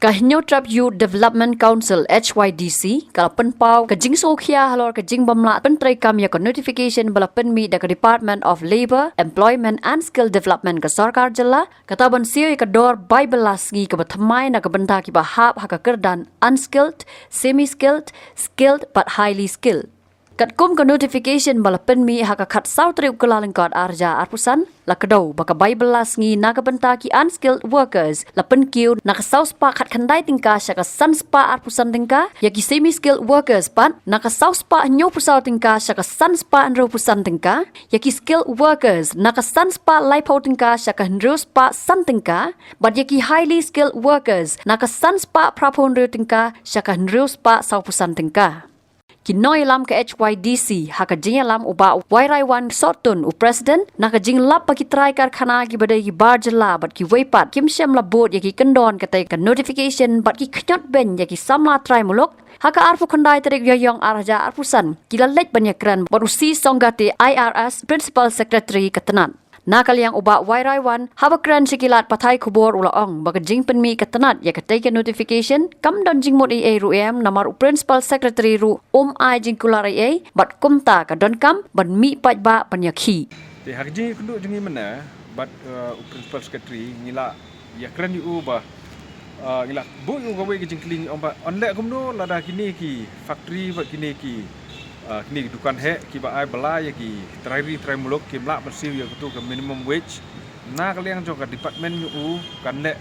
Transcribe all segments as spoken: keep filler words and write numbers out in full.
Ka Hynñiewtrep Youth Development Council, H Y D C, ka la pynpaw ka jingsngewkhia halor ka jingbym lah pyntreikam ïa ka notification ba la pynmih da ka Department of Labour, Employment and Skill Development ka sorkar jylla, kata ban siew ïa ka dor bai bylla sngi kaba thymmai na ka bynta kiba hap ha ka kyrdan unskilled, semi-skilled, skilled bad highly skilled. Katkum ka notification ba la pynmih ha ka khatsaw tarik u Kyllalyngkot arhajar arphew san, la kdew ba ka bai bylla sngi na ka bynta ki unskilled workers la pynkiew na ka saw spah khatkhyndai tyngka sha ka san spah arphew san tyngka, ïa ki semi-skilled workers pat na ka saw spah hynñiewphew saw tyngka sha ka san spah hynriewphew san tyngka, ïa ki skilled workers na ka san spah laiphew tyngka sha ka hynriew spah san tyngka, bad ïa ki highly skilled workers na ka san spah phraphew hynriew tyngka sha ka hynriew spah sawphew san tyngka. Ki nongïalam ka H Y D C ha ka jingïalam u Bah Wairaiwan Sohtun, u president, na ka jinglap ba ki trai karkhana kiba dei ki bar jylla bad kiwei pat kim shym la bud ïa ki kyndon katei ka notification bad ki khñiot beiñ ïa ki samla trai muluk, ha ka arphew khyndai tarik Ïaïong arhajar arphew san ki la leit ban ïakren bad u C Songgate, I R S, Principal Secretary ka tnat. Na ka liang u Bah Wairaiwan, haba kren sha ki lad pathai khubor, u la ong ba ka jingpynmih ka tnat ïa katei ka notification kam don jingmut ei ei ruh em, namar u Principal Secretary ruh um ai jingkular ei ei, bad kumta ka donkam ban mih paidbah ban ïakhih. Te ha ka jingïakynduh jong ngi mynne bad, uh, u Principal Secretary, ngi la ïakren ïa u ba, uh, ngi la buh ïa u kawei ka jingkylli, ngi ong ba yn leh kumno lada kine ki factory bad kine ki, uh, kine ki dukan heh kiba ai bylla ïa ki trai ri trai muluk kim lah ban siew ïa katu ka minimum wage. Na ka liang jong ka department jong u kan leh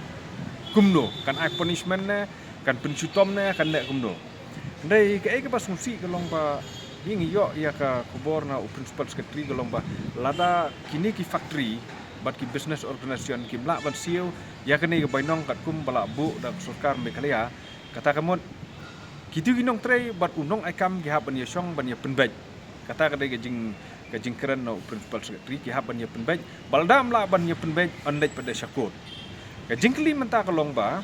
kumno, kan ai punishment ne, kan pynshitom ne, kan leh kumno. Hynrei kaei kaba sngewsih ka long ba, ïa ngi ïoh ïa ka khubor na u Principal Secretary ka long ba lada kine ki factory bad ki business organization kim lah ban siew ïa kane ka bainong katkum ba la buh da ka sorkar Meghalaya, kata ka mut kitu ki nongtrei bad u nongaikam ki hap ban ïashong ban ïapynbeit. Kata ka dei ka jing, ka jingkren na u Principal Secretary, ki hap ban ïapynbeit ba lada ym lah ban ïapynbeit yn leit pat de sha court. Ka jingkylli mynta ka long ba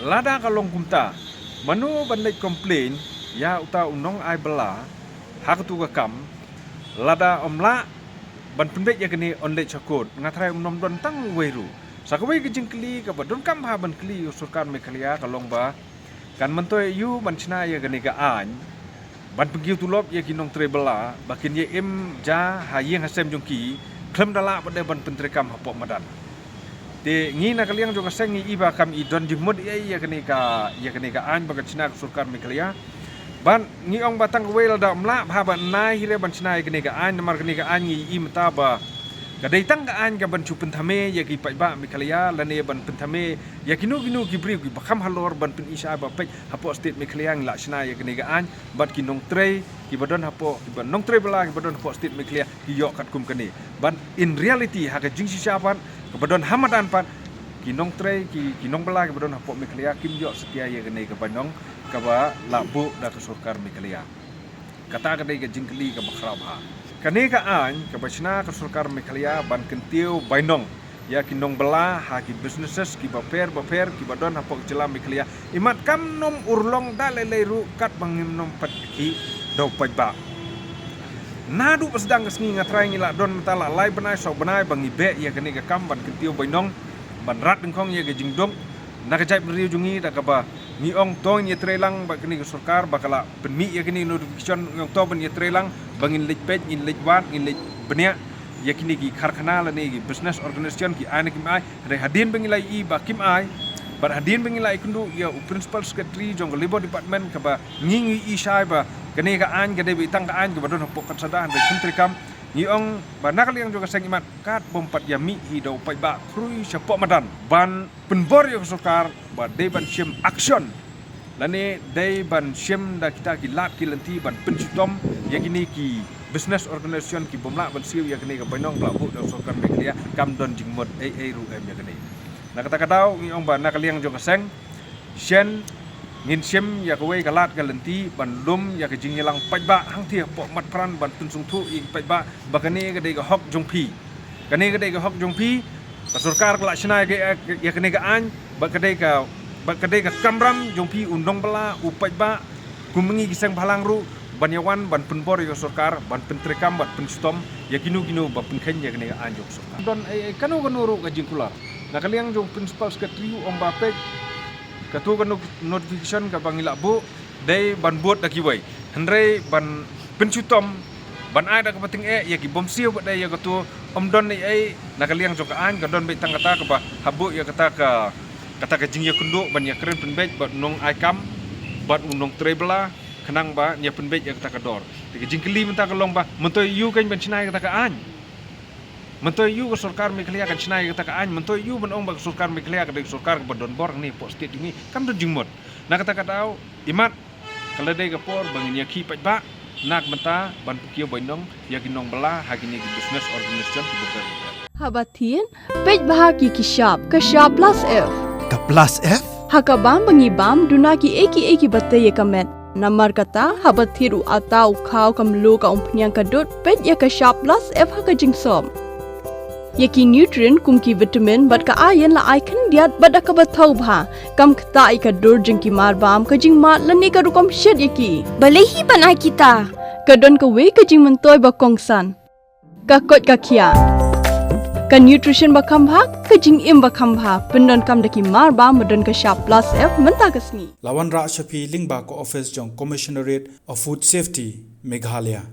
lada ka long kumta, mano ban leit complain ïa uta u nongai bylla ha katu ka kam? Lada ym lah ban pynbeit ïa kane yn leit sha court, nga tharai ym nym don tang uwei ruh. Sa kawei ka jingkylli kaba donkam bha ban kylli ïa u sorkar Meghalaya ka long ba kan myntoi aïu ban shna ïa kane ka aiñ ban pynkiew tulop ïa ki nongtrei bylla ba kin ïa im ja ha ïing ha sem jong ki, khlem da lah pat de ban pyntreikam hapoh madan. Te ngi na ka liang jong ka seng ngi i ba kam i don jingmut ei ei ïa kane ka, ïa kane ka aiñ ba ka shna ka sorkar Meghalaya. Bad ngi ong ba tang kawei, lada ym lah bha ban nai hi re ban shna ïa kane ka aiñ, namar kane ka aiñ ngi i mynta ba ka dei tang ka aiñ ka ban shu pynthame ïa ki paidbah Meghalaya lane ban pynthame ïa kino kino ki briew kiba kham halor ban pyni shai ba peit hapoh state Meghalaya ngi la shna ïa kane ka aiñ, bad ki nongtrei kiba don hapoh, kiba nongtrei bylla kiba don hapoh state Meghalaya ki ïoh katkum kane. Bad in reality ha ka jingshisha pat kaba don ha madan pat, ki nongtrei, ki, ki nongbylla kiba don hapoh Meghalaya kim ïoh satia ïa kane ka bainong kaba la buh da ka sorkar Meghalaya. Kata ka dei ka jingkylli kaba khraw bha. Kane ka aiñ kaba shna ka sorkar Meghalaya ban kyntiew bainong ïa ki nongbylla ha ki businesses kiba pher bapher kiba don hapoh jylla Meghalaya, imat kam nym urlong da lei lei ruh katba ngim nym pat ïakhih da u paidbah. Naduh ba sdang ka sngi nga tharai ngi la don mynta la lai bnai saw bnai ba ngi beh ïa kane ka kam ban kyntiew bainong, ban rat dyngkhong ïa ka jingduk na ka jaitbynriew jong ngi, da kaba ngi ong to ngin ïatreilang bad kane ka sorkar ba ka la pynmih ïa kane ka notification, ngi ong to ban ïatreilang ba ngin leit peit, ngin leit wad, ngin leit bniah ïa kine ki karkhana lane ki business organization ki ai ne kim ai. Hynrei hadien ba ngi la ïohi ba kim ai, bad hadien ba ngi la ïakynduh ïa u Principal Secretary jong ka Labour Department kaba ngi, ngi ïohi shai ba kane ka aiñ ka dei ba i tang ka aiñ kaba don hapoh Katsada, hynrei kim treikam. Ngi ong ba na ka liang jong ka seng imat kat bym pat ïa mih hi da u paidbah khrui shapoh madan ban pynbor ïa ka sorkar ba dei ban shim action lane dei ban shim da kita ki lad ki lynti ban pynshitom ïa kine ki business organization ki bym lah ban siew ïa kane ka bainong ba la buh da u sorkar Meghalaya, kam don jingmut ei ei ruh em ïa kane. Na kata ka daw ngi ong ba na ka liang jong ka seng, shen ngin shim ïa kawei ka lad ka lynti ban lum ïa ka jingïalang paidbah hangthie hapoh mat phran ban pynsngewthuh ïa ki paidbah ba kane ka dei ka hok jong phi. Kane ka dei ka hok jong phi. Ka sorkar ka la shna ïa ka, ïa kane ka aiñ, bad ka dei ka, bad ka dei ka kamram jong phi u nongbylla, u paidbah, kum ngi ki seng bhalang ruh ban ïa wan ban pynbor ïa ka sorkar ban pyntreikam bad pynshitom ïa kino kino ba pynkheiñ ïa kane ka aiñ jong ka sorkar. Don ei ei kano kano ruh ka jingkular. Na ka liang jong Principal Secretary u ong ba peit Katu ka no-, notification kaba ngi la buh dei ban bud da kiwei. Hynrei ban pynshitom, ban ai da kaba tyngeh ïa ki bym siew bad dei ïa katu, ym don ei ei na ka liang jong ka aiñ, ka don beit tang kata kaba hap buh ïa kata ka, kata ka jingïakynduh ban ïakren pynbeit bad u nongai kam bad u nongtrei bylla, khnang ba ïa pynbeit ïa kata ka dor. Te ka jingkylli mynta ka long ba, mynta ïa u kan ban shna ïa kata ka aiñ. Mynta ïa u ka sorkar Meghalaya kan shna ïa kata ka aiñ, mynta ïa u ban ong ba ka sorkar Meghalaya ka dei ka sorkar kaba don bor hangne hapoh state jong ngi, kam don jingmut. Na kata ka daw, imat, ka la dei ka por ba ngin ïakhih paidbah na ka bynta ban pynkiew bainong ïa ki nongbylla ha kine ki business organization kiba bun. Haba thied, peit bha ki ki shap, ka shap plus F. Ka plus F? Ha ka bam ba ngi bam, duna ki ei ki ei kiba tei ïa ka met. Namar kata, haba thied u atta, u khaw, ka mluh, ka umphniang, ka dud, peit ïa ka shap plus F ha ka jingsop. Ïa ki nutrient kum ki vitamin bad ka iron la ai khyndiat bad da kaba thaw bha. Kam ktah ïa ka dur jong ki mar bam, ka jingmad lane ka rukom shet ïa ki. Balei hi ban ai kita? Ka don kawei ka jingmyntoi ba kongsan. Ka koit ka khiah. Ka nutrition ba kham bha, ka jingim ba kham bha. Pyndonkam da ki mar bam ba don ka shap plus F mynta ka sngi. La wanrah sha phi lyngba ka office jong Commissionerate of Food Safety, Meghalaya.